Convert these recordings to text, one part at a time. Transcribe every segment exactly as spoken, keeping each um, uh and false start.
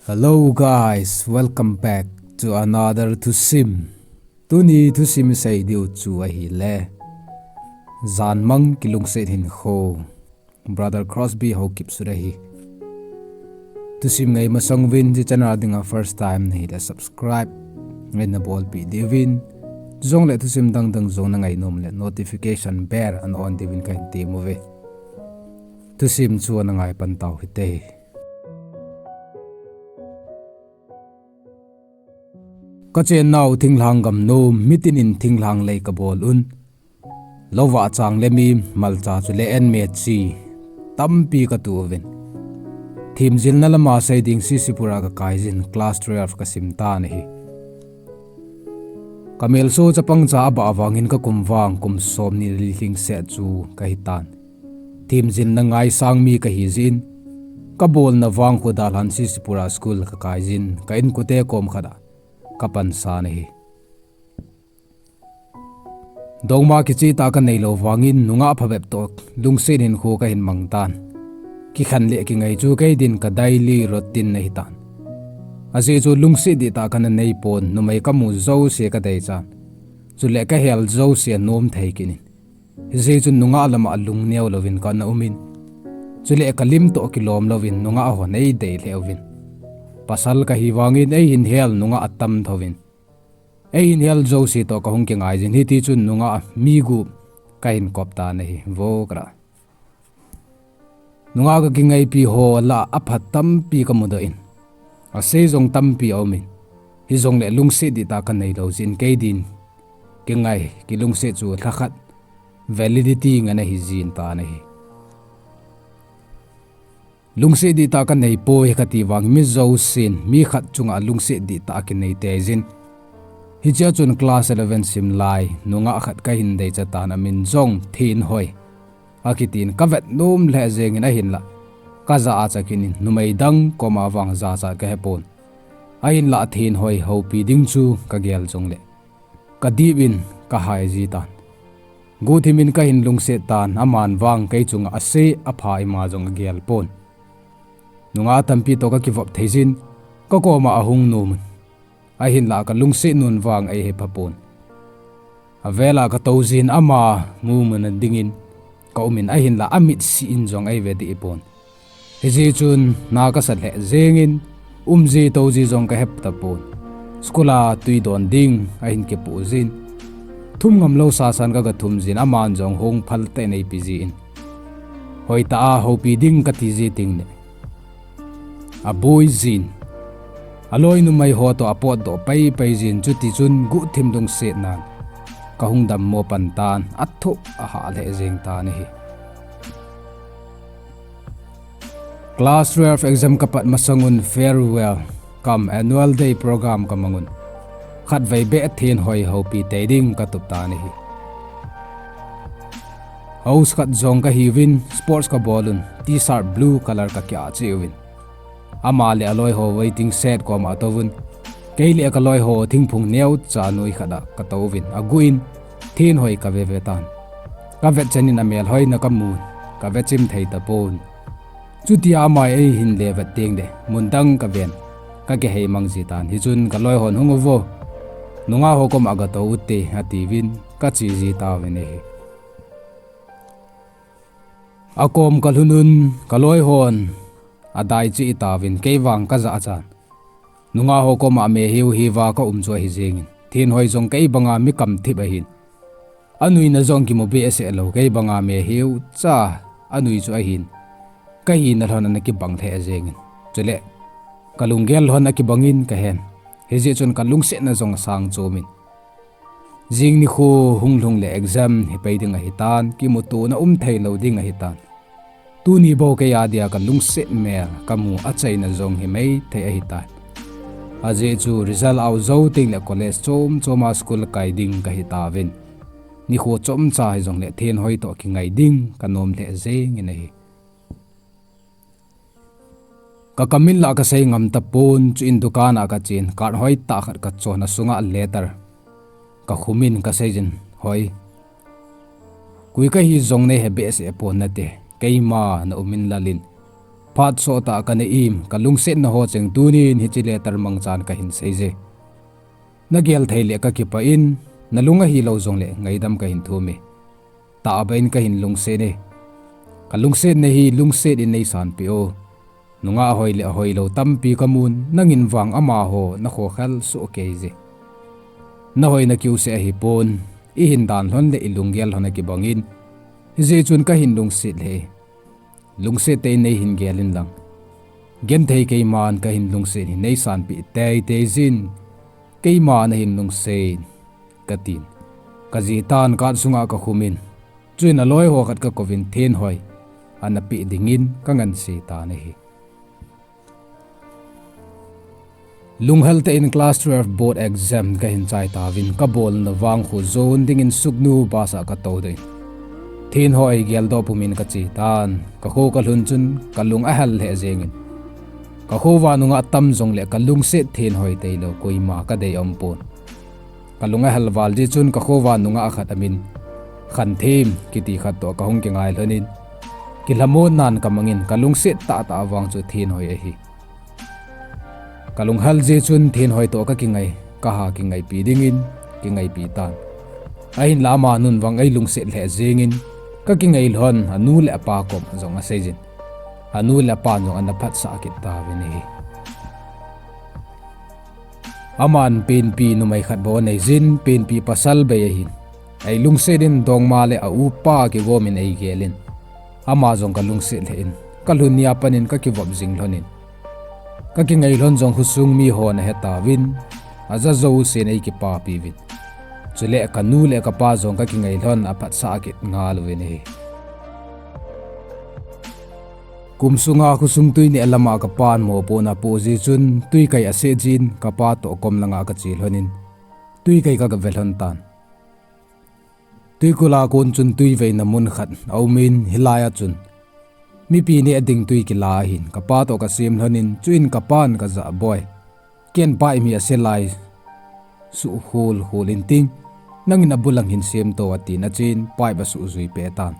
Hello guys, welcome back to another thusim. Tuni thusim isei diu chu ahile, Janmang kilungset hinkho. Brother Crosby Haokip sut ahi. Thusim ngai masang uvin, hiche channel dinga first time nahile subscribe ngai nabolpeh diuvin. Chujongle thusim dangdang jong nangai nom le notification bell ana on diuvin kahin tem uve. Thusim chu ana ngai pan tau hite. Kachennau thinglhang gam nom, mitin in thinglhang lei kabol un. Lou vahchang le mi malcha chule en me chi tampi katu uvin. Themjilna lama sei ding C C Pur a kakaijin class twelve kasim tan ahi. Kamelso chapangcha abah vangin kakum vang kum somni le li lhingset chu kahitan. Themjilna ngaisang mi kahijeh in, kabolna vang khu dalhan C C Pur a school kakaijin, ka inkote kom khat a kapansan ahi. Dongma kichehtah kaneilou vangin nungah phabep toh lungset hinkho kahin mangtan. Kikhen le kingai chu kei din ka daily routine ahitan. Ajeh chu lungset dihtah kana neipon, numei kamu jouse kadeichan. Chule kahel jouse anom thei kit in. Hijeh chun nungah lama lungneo louvin kana umin. Chule kalim toh kilom louvin nungah hon eidei lheh uvin. Pasal kahi vangin eihin hel nungah atam thouvin. Eihin hel jouse toh kahung kingaijin, hitichun nungah mi gup kahin kop tan ahi, vo kara. Nungah kakingaipi ho lah a apha tampi kamudoh in. Asei jong tampi aumin. Hijongle lungset dihtah kaneilou jeh in kei din kingai, kilungset chu lhakhat validity ngen ahijin tan ahi. Lungset dihtah kaneipoi kati vang mi jousen mi khat chunga lungset dihtah akinei teijin. Hichea chun class eleven sim lai nungah khat kahin deicha tan, amin jong Thenhoi akitin, kavet nom lheh jengin ahinlah kajah a chakinin numei dang koma vang jachat kahepon. Ahinlah Thenhoi houpi ding chu kagel jongle kadip in kahai jitan. Guhthimin kahin lungset tan, aman vang kei chunga ase apha ima jong agel pon. Nungah tampi toh kakivop theijin, kakoma ahung nomun. Ahinlah kalungset nun vang eihepha pon. Avela katoujin ama mumuna dingin kaumin, ahinlah amitsihin jong eive dehpon. Hijeh chun na kasa lheh jengin, umji touji jong kaheptapon. School a twi don ding ahin kipoh jin, thum ngamlou sasan kagathum jin, aman jong hung phaltah in eipe jin. Hoitah a houpi ding katiji tengle aboi jin. Aloi numei ho toh apotdoh paipai jin, chutichun guhthim lungsetnan kahung dammo pan tan, athup ahah lheh jeng tan ahi. Class twelve exam kapat masangun farewell cum annual day program kamangun, khatvei beh Thenhoi houpi tei ding katup tan ahi. House khat jong kahiuvin, sports kabolun, T-shirt blue color kakiah cheh uvin. Ama le aloiho waiting shed koma atouvun. Kei le kaloiho thingphung neocha noi khat a katouvin, aguh in Thenhoi kaveve tan. Kavet chanin amelhoina kamun, kavechim thei tapon. Chutia ama eihin levet tengle mundang kaven, kakihei mang jitan. Hichun kaloihon, hung uvo, nungah ho koma gatou ute, atiuvin, kache ji tauvin ahi. Akom kalhunun kaloihon adai cheh tauvin, kei vang kajah chan. Nungah ho koma mehiu hiuva kaum chu ahi jengin, Thenhoi jong kei banga mi kamthip ahin. Anuina jong kimu behseh lou, kei banga mehiu cha anui chu ahin. Kahina lhon ana kibang lheh jengin, chule kalunggel lhon akibangin kahen. Hijeh chun kalungsetna jong asang chomin, jing nikho hung lhungle exam hipai ding ahitan, kimutona um theilou ding ahitan. Tuni bou kei adia kalungset mel kamu achaina jong himai thei ahitan. Ajeh chu result out jou tengle college chom choma school kai ding kahitauvin, nikho chomcha hijongle Thenhoi toh kingai ding kanom lheh jengin ahi. Kakam in lah kasei ngam tapon, chuin dukan a kachen, card hoitah khat kachon, asunga letter kakhumin kaseijin, Hoi, Koi kahi jong neihe behseh pon nate. Keima na um in lalin. Phat sottah kana im, kalungsetna ho cheng tunin hiche letter mangchan kahin seije. Nagel thei le kakipah in, nalung ahilou jongle ngaidam kahin thum e. Tahbeh in kahin lungset e. Kalungsetna hi lungset in neisanpeh o. Nungah hoi le ahoilou tampi kamun, nangin vang amaho nakhokhel soh keije. Nahoi nakiu seh ahipon, ihin dan lhon le ilunggel lhon akibangin, hijeh chun kahin lungset lheh e. Lungset tah in neihin gel inlang. Genthei keiman kahin lungset hi neisanpeh teitei jin, keima nahin lungset, katin. Kajitan card sunga kakhumin. Chuin aloiho khat kakouvin thenhoi ana peh dingin kanganse tan ahi. Lunghel tah in class twelve board exam kahin chai tauvin, kabolna vang kho jon dingin suknu bus a katou doh in. Thenhoi geldoh pumin kache tan, kakho kalhun chun kalung ahel lheh jengin. Kakho uva nungah tam jongle kalungset thenhoi tailou koima kadei aumpon. Kalung ahel val jeh chun kakho uva nungah khat amin Khanthem kiti khat toh kahung kingai lhonin, kilhamon nan kamangin kalungset tahtah vang chu thenhoi ahi. Kalunghel jeh chun thenhoi toh kakingai, kaha kingaipi dingin kingaipi tan. Ahinla ama nun vang eilungset lheh jengin, kakingai lhon anu le apa koma jong aseijin. Anu le apan jong ana phatsah kit tauvin ahi. Aman penpi numei khat bou aneijin, penpi pasal bei ahin. Eilungset in dongma le aupa kigomin eigelin. Ama jong kalungset lheh in, kalhun nia panin kakivop jing lhonin. Kakingai lhon jong khosung mihon ahetauvin, aja jousen eikipapiuvin. Chule kanu le kapa jong kakingai lhon aphatsah kit ngal uvin ahi. Kum sunga khosung twi neh lama kapan mopohna apoh jeh chun twikai aseh jin kapa toh kom langa kache lhonin, twikai kagave lhon tan. Twikul a kon chun twi veina mun khat aumin, hilai a chun mipi neh ding twi kila ahin, kapa toh kasem lhonin, chuin kapan kajah, Boi, ken pipe hi ase lai suh khol khol intin, nangin abulang hin semto, atin, achen pipe asuh jui peh tan.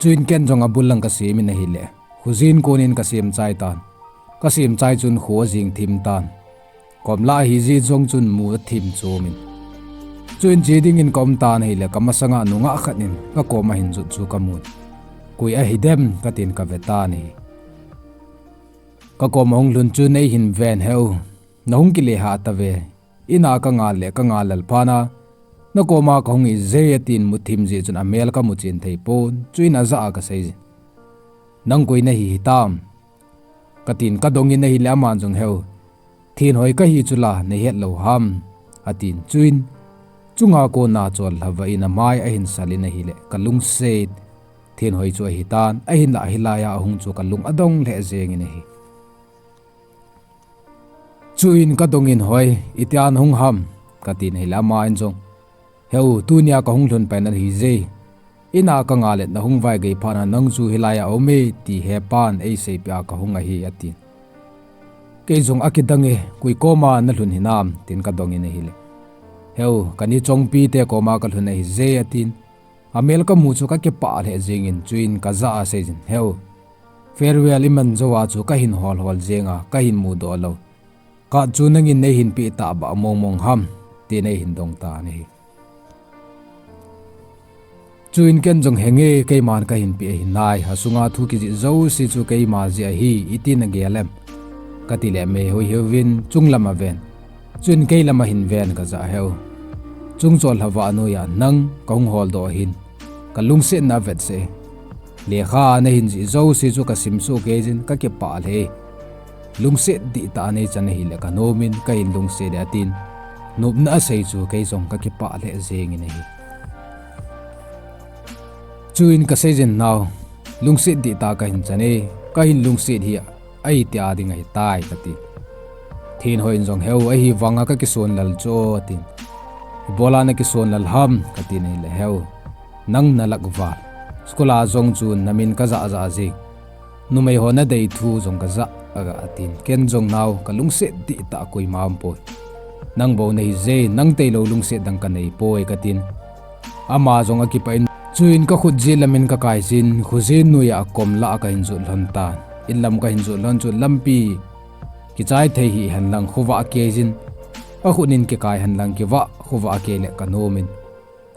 Chuin ken jong abulang kasemin ahile, khojin konin kasem chai tan. Kasem chai chun kho ajing thim tan. Kom lah ahijeh jong chun mu athim chomin. Chuin che dingin kaum tan ahile, kamasanga nungah khat in kakoma ahin jot chu kamun. Koi ahidem katin kave tan ahi. Kakoma ahung lhun chun eihin ven, Heu, nahung kile hatah ve. Ina kangal le kangal lel phatna, nakoma kahung ahije, atin muthim jeh chun amel kamu chen theipon, chuin ajah a kaseijin, Nang koi nahi hitam? Katin kadongin ahile aman jong, Heu, thenhoi kahi chula nahetlou ham? atin, chuin chunga kona chollhava in amai ahin salin ahile kalungset thenhoi chu ahitan, ahinlah hilai a ahung chu kalung adong lheh jengin ahi. Chuin kadongin, Hoi, itia nahung ham? katin ahile aman jong, Heu, tunia kahung lhun pen ahije. Ina kangal le nahung vaigei phatna nang chu hilai a aume ti hepan eiseipeh a kahung ahi, atin. Kei jong akidange, Koi koma nalhun hinam? tin kadongin ahile, Heu, kani chongpite koma kalhun ahije, atin. Amel kamu chu kakipah lheh jengin, chuin kajah a seijin, Heu, farewell iman jouva chu kahin hol hol jenga kahin mudoh lou card chu nangin neihin peh tahbeh mong mong ham? tin eihin dong tan ahi. Chuin ken jong, Henge, keiman kahin peh ahinai, asunga thu kijih jouse chu keima jeh ahi, iti nagel em? katile mei hoihouvin chunglam aven. Chuin keilam ahin ven, Kajah, Heu, chung chollhava anoiya nang kahung holdoh ahin, kalungsetna avetsah e. Lekha nahin jih jouse chu kasim soh keijin, kakipah lheh e. Lungset dihtah neichan ahile kanomin kahin lungset e, atin nopna asei chu kei jong kakipah lheh jengin ahi. Chuin kaseijin, Nao, lungset dihtah kahin chan e, kahin lungset hi ahitia ding ahitai, kati. Thenhoi in jong, Heu, ahivanga kakison lal chu, atin. Ibola nakison lal ham? katin ahile, Heu, nang nalakval, school a jong chun namin kajah jah jing, numei ho nadei thu jong kajah aga, atin. Ken jong, Nao, kalungset dihtah koima aumpoi. Nang bou nahije, nang tailou lungset dang kaneipoi, katin. Ama jong akipah in, Chuin ka khut jit lamin ka kai jin, khujin noiya akom lah a ka hin jot lhon tan. In lam ka hin jot lhon chun lampi kichai thei hihen lang khovah a kei jin, ka khut in kikai hen lang kivah khovah a kei le ka nom in.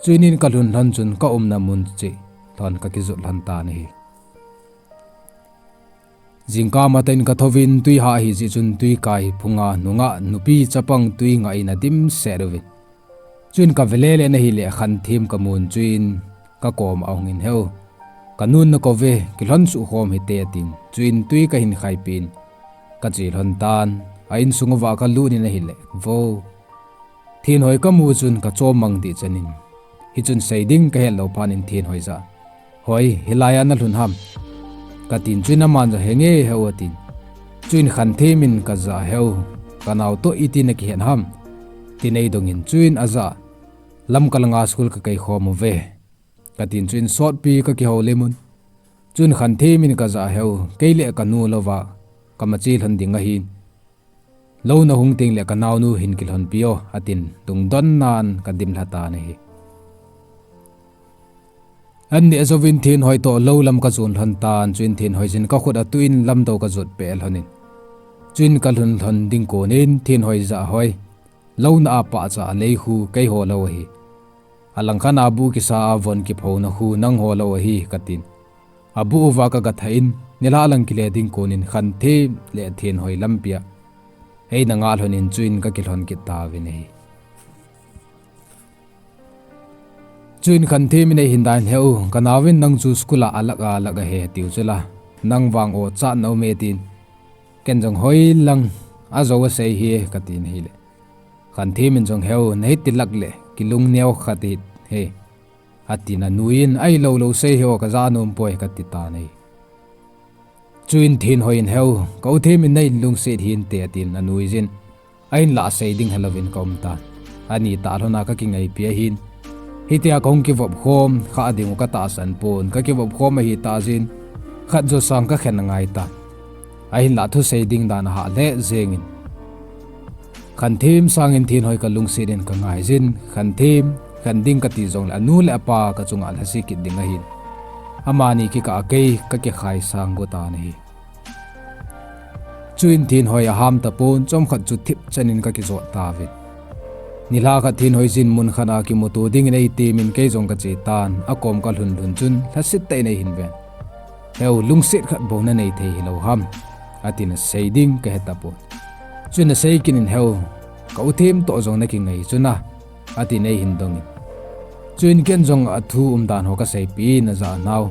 Chuin in ka lhun lhon chun ka umna mun cheh lhon ka kijot lhon tan ahi. Jingkah matah in ka thouvin tui hah ahi jeh chun tui kai phunga nungah nupi chapang tui ngah in adimset uvin. Chuin ka vele le na hile Khanthem ka mun chuin ka kom a ahung in, "Heu, ka nun na kou ve, kilhon suh khom hite," atin. Chuin tui ka hin khaipeh in ka che lhon tan, a insung uva ka lut in ahile, vo, Thenhoi ka mu chun ka chom mang deh chan in, hichun sei ding ka het lou phat in Thenhoi jah, "Hoi, hilai a na lhun ham?" ka tin, chuin aman jong, "He nge heu," atin. Chuin Khanthem in ka jah, "Heu, ka nao toh iti na kihet ham?" tin eidong in, chuin ajah, "Lamka langa school ka kai khom uve," ka tin, chuin sotpi ka kihoulim un. Chuin Khanthem in ka jah, "Heu, kei le ka nu louva ka ma che lhon ding ahin, lou na hung teng le ka naonu hin kilhonpi o," atin, lungdon nan ka dim lha tan ahi. An neh jouvin Thenhoi toh lou lam ka jon lhon tan, chuin Thenhoi jin ka khut a tuh in lamdou ka jot peh lhon in. Chuin ka lhun lhon ding kon in Thenhoi jah, "Hoi, lou na a pahcha a lei khu keiho lou ahi. Alangkhat a bu kisa a von kipho na khu nangho lou ahi," ka tin. Abu uva ka gathah in, nilhah lang kile ding kon in Khanthem le Thenhoi lampi a eina ngah lhon in, chuin ka kilhon kit tauvin ahi. Chuin Khanthem in eihin dan, "Heu, ka naovin nang chu school a alah a alah ahi tiu chula, nang vang o chat na um e," tin. Ken jong, "Hoi lang, ajou asei hi e," ka tin ahile, Khanthem in jong, "Heu, na hiti lah le kilung neo khat hite," atin, anui in, "Ahilou lou sei hih o, ka ja nom poi," ka ti tan ahi. Chuin Thenhoi in, "Heu, ka u Them in na in lungset hinte," atin, anui jin, ahinlah sei ding helouvin ka um tan. Ani tah lhon a ka kingaipi ahin. Hitia ka hung kivop khom kha ding u ka tahsan pon, ka kivop khom ahi tah jeh in, khat jo sang ka khen angai tan. Ahinlah thusei ding dan ahah lheh jeng in, Khanthem sangin Thenhoi ka lungset in ka ngai jin, Khanthem khen ding ka ti jongle anu le apa ka chunga lhase kit ding ahin. Amani kikah a kei ka kikhai sang go tan ahi. Chuin Thenhoi aham tapon, chomkhat chu thip chan in ka kijot tauvin. Nilhah khat Thenhoi jin mun khat a kimuto ding in eitem in kei jong ka che tan, akom ka lhun lhun chun lhaset tah in eihin ven. "Heu, lungset khat bou na nei thei hilou ham?" atin, asei ding ka he tapon. Chuin asei kit in, "Heu, ka u Them toh jong na kingai chu na," atin eihin dong in. Chuin ken jong athu umdan ho ka seipeh in, ajah nau,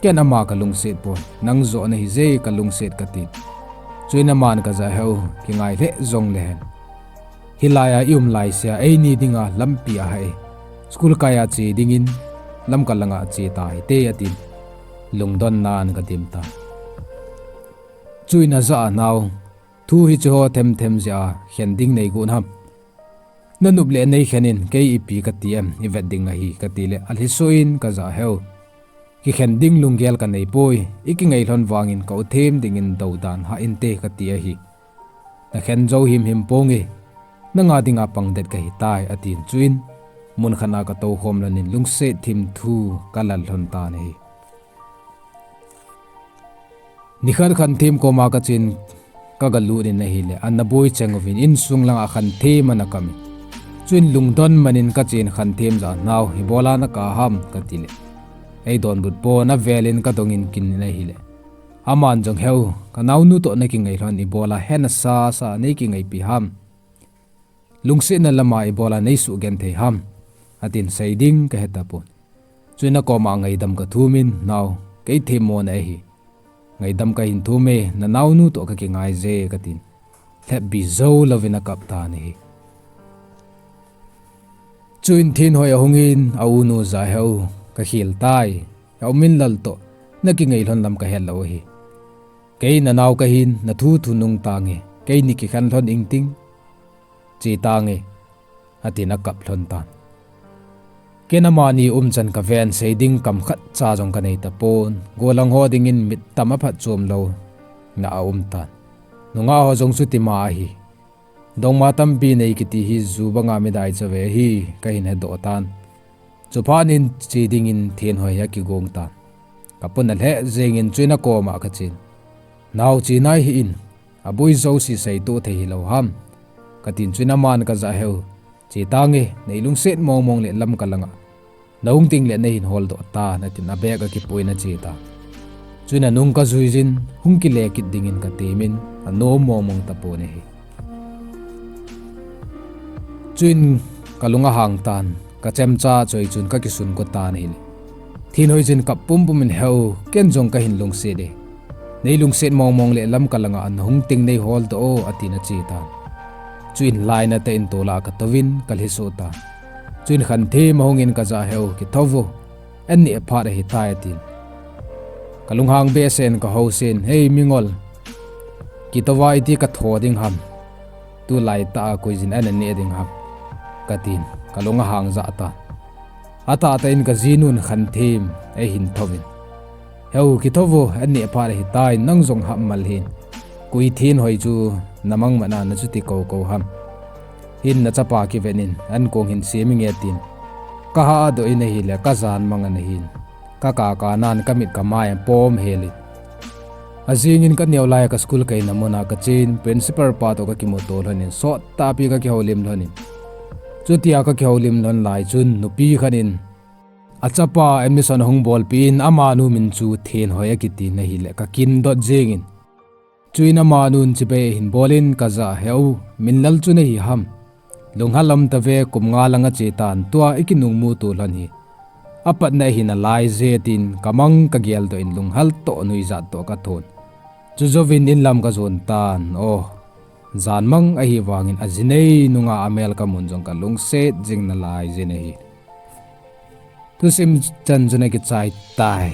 "Ken ama ka lungset poi, nang joh nahi je ka lungset," ka tin. Chuin aman ka jah, "Heu, kingai lheh jongle hen, hilai a i um laisea eini dinga lampi ahah e, school kai a che dingin Lamka langa che tahite," atin, lungdon nan ka dim tan. Chuin ajah nau, "Thu hiche ho themthem jeh a khen ding nei gon ham? Na nop le nei khen in, kei ipi ka ti em, i vet ding ahi," ka ti le, alhi suh in ka jah, "Heu, kikhen ding lunggel ka nei poi, i kingai lhon vangin ka u Them dingin dou dan hah inte," ka ti ahi. "Na khen jou himhim ponge, nanga dinga pang det ka hitai," atin, chuin mun khat a ka tou khom lhon in lungset thim thu ka lal lhon tan ahi. Nikhat Khanthem koma ka chen, ka galut in ahile, ana boi cheng uvin insung langa Khanthem ana kam in. Chuin lungdon man in ka chen Khanthem jah, "Nau, ibola na kap ham?" ka ti le, ei donbut pon, avel in ka dong in kin in ahile, aman jong, "Heu, ka naonu toh na kingai lhon, ibola hena sasa nei kingaipi ham? Lungsetna lama ibola nei suh genthei ham?" atin, sei ding ka he tapon. Chuin akoma ngaidam ka thum in, "Nau, kei themmo na ahi. Ngaidam ka hin thum e, na naonu toh ka kingai je," ka tin, lhepbi jou louvin akap tan ahi. Chuin Thenhoi ahung in, a unu jah, "Heu, ka khel tai. Heu Minlal toh na kingai lhon lam ka het lou ahi. Kei na nao ka hin, na thu thu nung tange, keini kikhen lhon ingting che tange," atin akap lhon tan. Ken amani umchan ka ven, sei ding kam khat cha jong ka nei tapon, gollhang ho dingin mit tam aphatchom lou na aum tan. Nungah ho jong chutima ahi. Dongma tampi nei kiti hi ju banga midai chauve ahi, ka hin hedoh tan. Chuphat in che dingin Thenhoi hi akigong tan. Kapona lheh jengin chuin akoma kachen, Nao, che nai hih in, aboi jouse seitoh thei hilou ham, katin, chuin aman kajah, Heu, che tange, neilungset mongmong le Lamka langa nahung tengle neihin holdoh tan, atin abag akipoh in ache tan. Chuin anung kajuijin, hung kile kit dingin katemin, anom mongmong tapon ahi. Chuin kalung ahang tan, kachemcha choi chun kakisunko tan ahile, Thenhoi chun kap pumpumin, Heu, ken jong kahin lungset e, neilungset mongmong le Lamka langa nahung teng neiholdoh o, atin ache tan. Chuin lainatah in tolah katouvin kalhisoh tan. Chuin Khanthem ahungin kajah, Heu, kithouvo, an neh phat ahitai, atin. Kalunghang behseh in kahousen, Hei mingol, kitouva iti katho ding ham? Tulaitah a koiyin ana neh ding ham? katin, kalung ahang jah tan. Atahtah in kajinun Khanthem eihin thouvin, Heu, kithouvo, an neh phat ahitai, nang jong hapmal hih in, koi Thenhoi chu namangmatna nachuti koukou ham? Hin nachapa kivetin, ankong hin seminge, tin kahahdoh in ahile kajanmang ana hin, kakakanan kamit kamai apom helin. Ajingin kaneo lai kaschool kaina muna kachen, principal pa toh kakimuto lhonin, sottahpi kakihoulim lhonin. Chutia kakihoulim lhon lai chun nupi khat in achapa admission ahung bolpeh in, amanu min chu Thenhoi akitin ahile kakindot jengin. Chuin amanun chibai ahin bolin kajah, Heu, min lal chu nahi ham? Lunghal umtave, kum nga lang ache tan, tua ikinungmuto lhon hi apatna ahi nalaiye, tin kamang kageldoh in lunghal toh nuijat toh kathon. Chujouvin inlam kajon tan, o, janmang ahivangin ajinei nunga amel kamun jong kalungset jing nalaiyin ahi. Thusim chan chun akichai tai.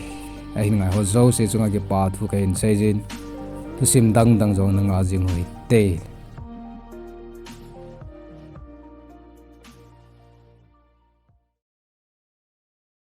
Ahin ngaiho jouse chunga kipa thu kahin seijin, thusim dangdang jong nangah jing uhite.